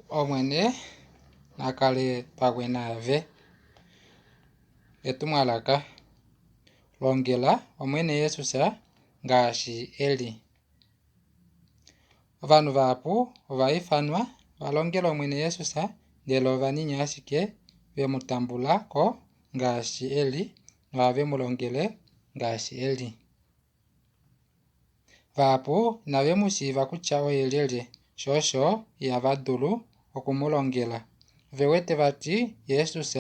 Omwene na kale pamwe naave. Etumwalaka, Longela Omwene Jesus ngaashi e li. Ovanhu vahapu ova ifanwa va longele Omwene Jesus, ndele ovanini ashike ve mu tambula ko ngaashi e li nohave mu longele ngaashi e li. Vahapu inave mu shiiva kutya oye lyelye, sho osho ihava dulu oku mu longela. Ove wete vati Jesus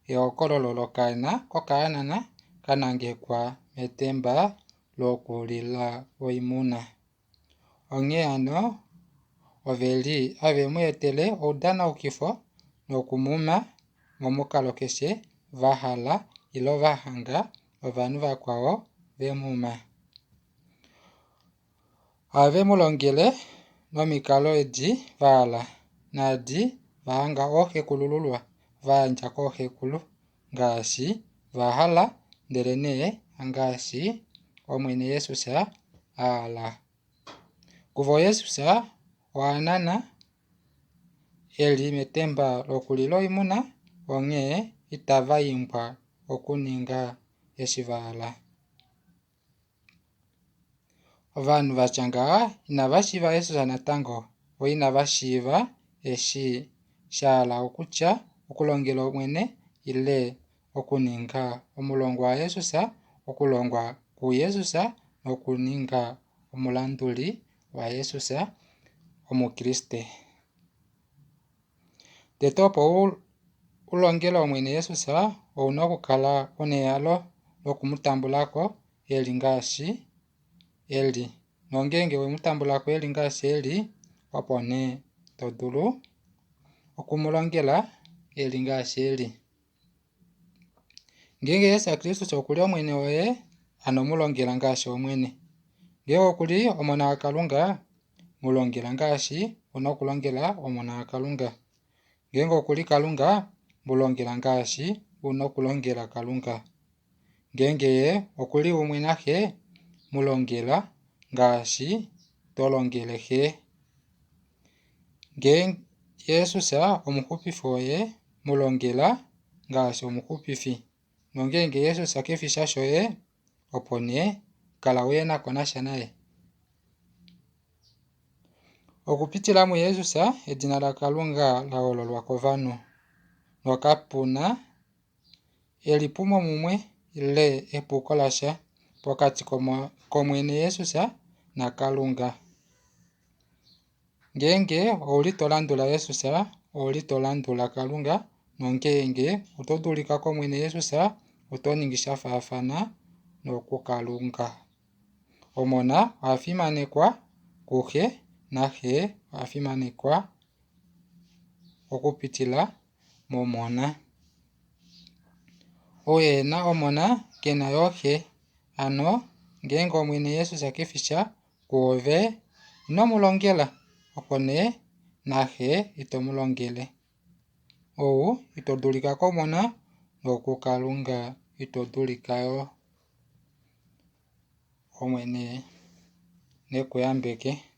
ehokololo lokaana kokahanana ka nangekwa metemba lokulila oimuna. Onghee hano, ove li have mu etele oudanaukifo noku mu ma momukalo keshe va hala ile va hanga ovanhu vakwao ve mu ma. Ohave mu longele nomikalo edi va hala naadi va hanga ooxekulululwa va yandja kooxekulu ngaashi va hala ndelenee hangaashi Omwene Jesus a hala. Kuvo Jesus ohanana e li metemba lokulila oimuna, onghee itava imbwa okuninga eshi va hala. Ovanhu va tya ngaha inava shiiva Jesus natango, vo inava shiiva eshi sha hala okutya okulongela Omwene ile okuninga omulongwa waJesus, okulongwa kuJesus nokuninga omulanduli waJesus Omukriste. Tete opo u longele Omwene Jesus, ou na okukala u na ehalo loku mu tambula ko e li ngaashi e li. Nongeenge we mu tambula ko e li ngaashi e li, opo nee to dulu oku mu longela e li ngaashi e li. Ngeenge Jesus Kristus oku li Omwene woye, hano mu longela ngaashi Omwene. Ngeenge oku li Omona waKalunga, mu longela ngaashi u na okulongela Omona waKalunga. Ngeenge oku li Kalunga, mu longela ngaashi u na okulongela Kalunga. Ngeenge ye oku li umwe naXe, mu longela ngaashi to longele Xe. Ngeenge Jesus Omuxupifi woye, mu longela ngaashi Omuxupifi. Nongeenge Jesus ke fi sha shoye, opo nee kala uhe na ko nasha naye. Okupitila muJesus, edina laKalunga la hololwa kovanhu, nokapu na elipumomumwe ile epuko lasha pokati kOmwene Jesus naKalunga. Ngeenge ou li to landula Jesus, ou li to landula Kalunga, nongeenge oto dulika kOmwene Jesus, oto ningi sha faafana nokuKalunga. Omona oha fimanekwa kuXe, naXe oha fimanekwa okupitila mOmona. Ou ehe na Omona ke na yo Xe. Hano ngeenge Omwene Jesus ke fi sha kuove, ino mu longela, opo nee naXe ito mu longele. Ou ito dulika kOmona nokuKalunga ito dulika yo. Omwene ne ku yambeke.